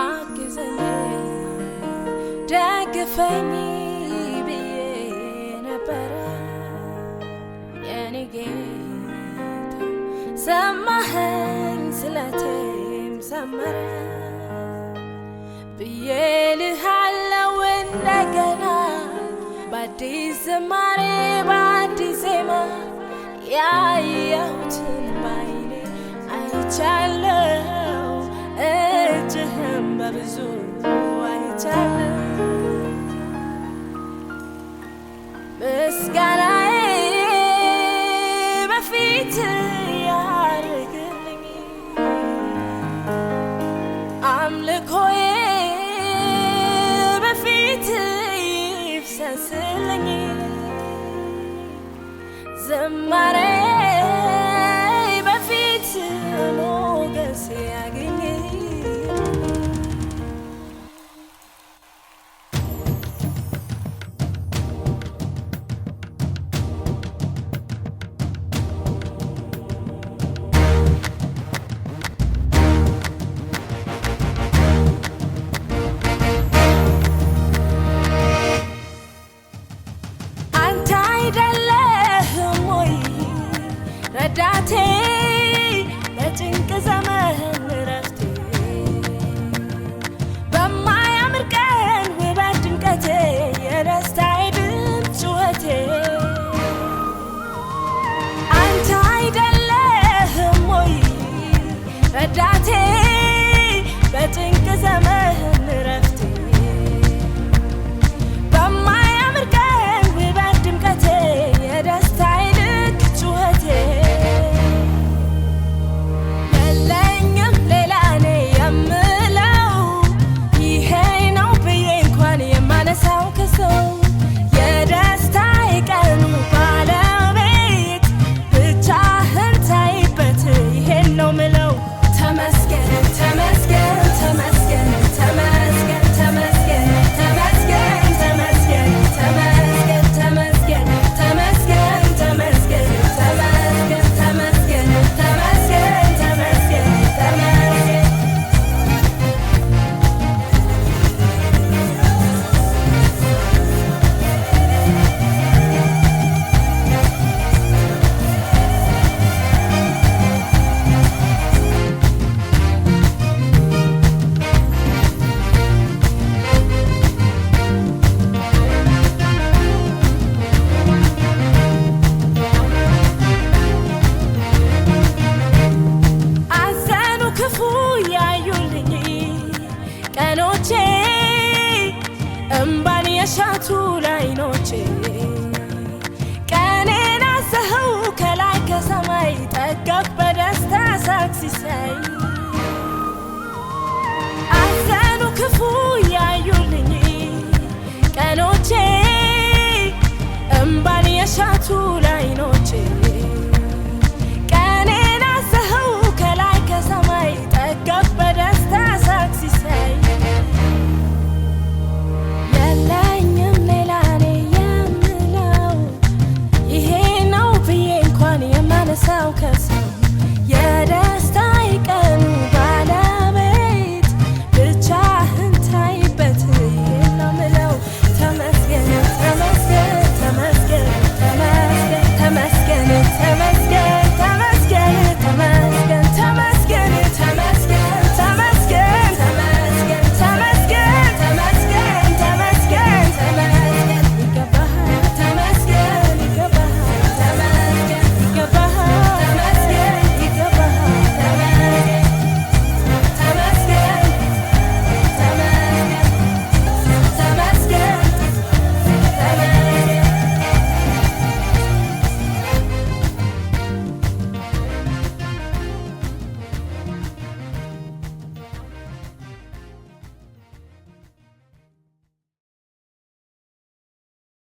አግዘኝ ደግፈኝ ብዬ ነበረ፣ የኔ ጌታ ሰማኸኝ፣ ስለቴም ሰመረ ብዬ ልሃለው እንደገና በአዲስ ዝማሬ በአዲስ ዜማ። ያየሁትን ባይኔ አይቻለው፣ እጅህም በብዙ አይቻለው። ምስጋናዬ በፊት ያርግልኝ፣ አምልኮዬ በፊት ይፍሰስልኝ፣ ዝማሬ በፊት ሞገስ ያግኝ። አንተ አይደለህም ወይ ረዳቴ፣ በጭንቅ ዘመን ረፍቴ፣ በማያምር ቀን ውበት ድምቀቴ፣ የደስታዬ ድምፅ ጩኸቴ? አንተ አይደለህም ወይ ረዳቴ፣ በጭንቅ ዘመን ረፍቴ፣ በማያምር ቀን ውበት ድምቀቴ፣ የደስታዬ ልክ ጩኸቴ? የለኝም ሌላ እኔ የምለው፣ ይሄ ነው ብዬ እንኳን የማነሳው ከሰው። የደስታዬ ቀኑ ባለቤት ብቻህን ታይበት፣ ይሄን ነው ምለው። ተመስገን ተመስገን ተመስገን ተመስገን ተመስገን ተመስገን ተመስገን ተመስገን ተመስገን ተመስገን ተመስገን ተመስገን ተመስገን ተመስገን ተመስገን ተመስገን። አዘኑ ክፉ ያዩልኝ ቀኖቼ፣ እምባን የሻቱ ላይኖቼ፣ ቀኔን አዘኸው ከላይ ከሰማይ፣ ጠገብ በደስታ ሳቅ ሲሳይ።